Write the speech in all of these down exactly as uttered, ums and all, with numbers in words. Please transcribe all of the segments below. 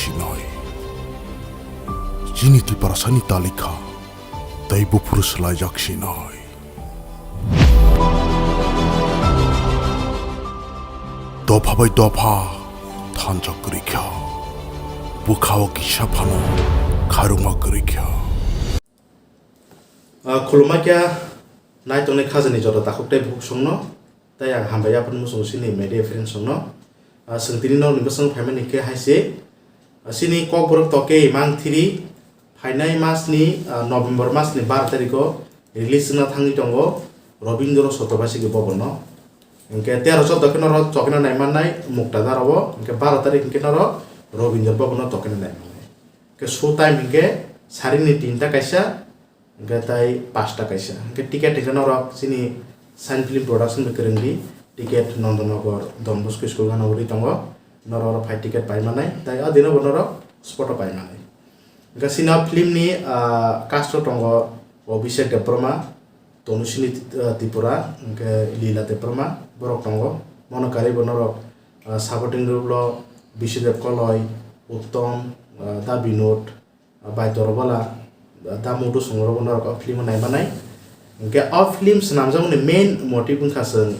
sinai. Chini Tiprasani talikha tei buphuru swlaijak sinai. Dopha bai dopha thansa kwrwi kha, bwkha-o kisa phano khairokma kwrwi kha. Ah, khulumma khe naitongnai khajani joto takhuk tei bukhuk songno. Tei ang hambai yaphang muchung sini media friends rokno. Ah, chwng tini norokni bwskango phaimani khe hai se, ah, chini Kokborok Toke Imang three phainai masni, ah, November masni bar tarikho release wngna thangwi tongo Robindra Chaturvasiki Bhavanno. Hinkhe tero choudo khe norok tokena naimannai Mukta Daro o, hinkhe baro tarik hinkhe norok Robindra Bhavanno tokena naimannai. Hinkhe show time hinkhe sarini tinta kaisa, hinkhe tai pasta kaisa. Hinkhe ticket hinkhe norok chini Shine Film Production bai kwrwng di. Ticket Nandanagar Don Bosco School gana uri tongo. Norok oro phai ticket pai manai. Tai o dino bo norok spot o pai manai. Hinkhe chini o film ni, ah, cast o tongo Abhishek Debbarma, Tanushree, ah, Tripura, hinkhe Leela Debbarma, borok tongo. Mono karwi bo norok, ah, supporting role o Bishudev Koloi, Uttom, ah, Da Binod, Bai Dorobala, da Mudu Songrok norok o film o naimanai. Hinkhe o film swnamjakmani main motive wngkha chwng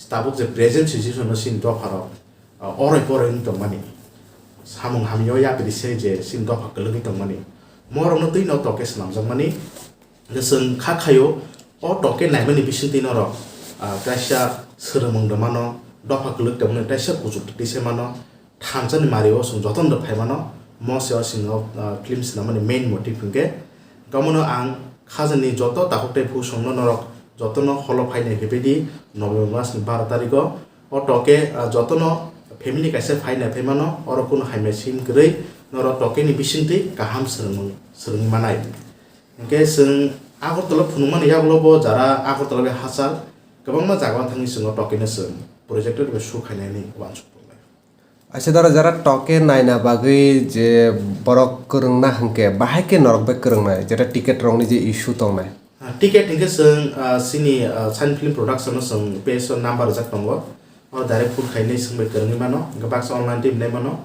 tabuk je present situation o chini dopharok, ah, oroi poroi wng tongmani, samung hamya o yapri se je chini dopha kwlwgwi tongmani, morokno twino toke swnamjakmani. Hinkhe chwng kha khaio o toke naimani bisingtwi norok, ah, kaisa swrwngmung rwmano, dopha kwlwk tongmani kaisa kuchuk twi se mano. Thansa ni mari o chwng jotono phai mano, mo se o chwng o, ah, film swnamani main motive hinkhe. Omono ang khajani joto takhuk tei bukhuk songno norok jotono holo phainai phaibaidi November mas ni baro tarikho. O toke, ah, jotono family kaisa phainai phai mano, oro kunu hamya sim kwrwi norok toke ni bisingtwi kaham swrwngmung swrwngwi manai. Hinkhe chwng Agartala phunukmani yagulo bo jara Agartala bai hachal kwbangma jaga o thangwi chwng o toke no chwng projector bai show khainani uansuk tongnai. Aisa dara jara toke naina bagwi je borok kwrwngna hinkhe, bahai khe norok bai kwrwngnai, jeta ticket rokni je issue tongnai? Ah, ticket hinkhe chwng, ah, chini, ah, Shine Film Production no chwng page o number rijak tongo, o direct phone khainai chwng bai kwrwngwi mano, hinkhe baksa online tei mwnai mano,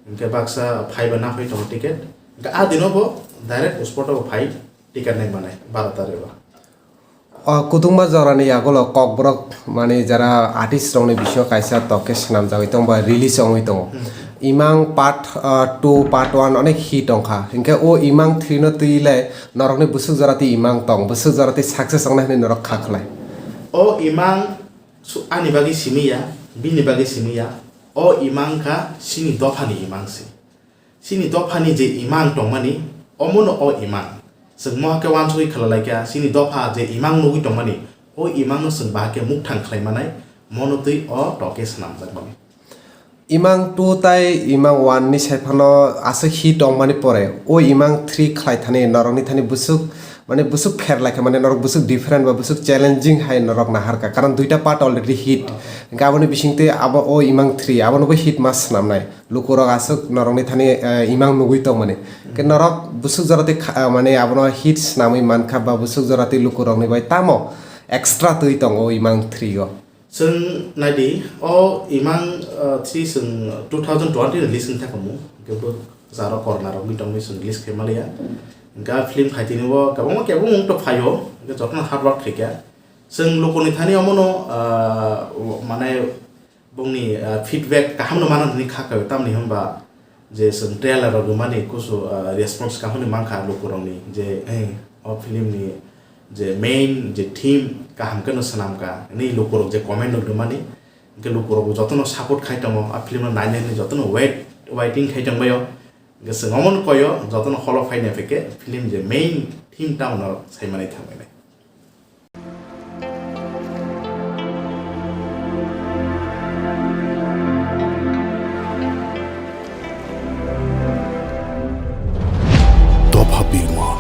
hinkhe baksa phaiba naphai tongo ticket, hinkhe a dino bo direct spot o phai ticket nai manai baro tarikh o. O kwtwngma jorani yagulo kokborok, mani, jara artist rokni bisingo kaisa tok khe swnamjagwi tongo ba release wngwi tongo. Hmm. Imang part, uh, two, part one onek hit wngkha. Hinkhe o Imang three no twi le norokni bwswk jora twi Imang tong, bwswk jora twi success wngnai hwnwi norok kha khlai? O Imang su-, ani bagwi simi ya, bini bagwi simi ya. O Imang kha chini dophani Imang se. Chini dophani je imang tongmani, omono o imang. Chwng mohor khe uansugwi khlalaikha, chini dopha je imang nugwi tongmani, o imangno chwng bahai khe mukthang khlaimanai, mono twi o toke swnamjakmani. Imang two tai Imang one ni saiphano aswk hit tongmani pore, o Imang three khlai thani norokni thani bwswk, mane bwswk pher laikha, mane norok bwswk different ba bwswk challenging hai norok naharkha, karon duita part already hit. Ah. Hinkhe aboni bisingtwi abo o Imang three, abono bo hit ma swnamnai. Lukurok aswk norokni thani, eh, imang nugwi tongmani. Khe norok bwswk jora twi kha-, eh, mane abono hit swnamwi mankha ba bwswk jora twi lukurokni bai tamo extra twi tongo o Imang three o? Chwng naidi, o Imang, eh, three chwng two thousand twenty ni release wngkha kamo. Kebo jaro corona rok wngwi tongwi chwng release khe maliya. Ga film khaitini o kwbangma kebo wng tong phaio, hwnkhe jotono hard work khaikha. Chwng lukurokni thani omono, ah, mane, bongni, ah, feedback kaham no mana hwnwi kha kha, tamni hwnba je chwng trailer rok rwmani kusu, ah, response kaham ni mankha lukurokni je, eh, o film ni je main je theme kaham khe no swnamkha hwnwi lukurok je comment rok rwmani, hwnkhe lukurok bo jotono support khai tongo, a film no nainai hwnwi jotono wait, waiting khai tongbaio, hwnkhe chwng omono koio jotono holo phainai phaikhe film je main theme tamo norok saimanwi thangbainai. Dopha birman,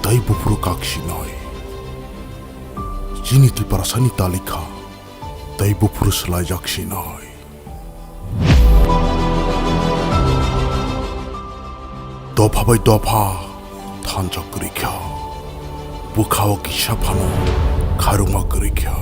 tei buphuru kak sinai. Chini Tiprasani talikha, tei buphuru swlaijak sinai. Dopha bai dopha thansa kwrwi kha, bwkha-o kisa phano khairokma kwrwi kha.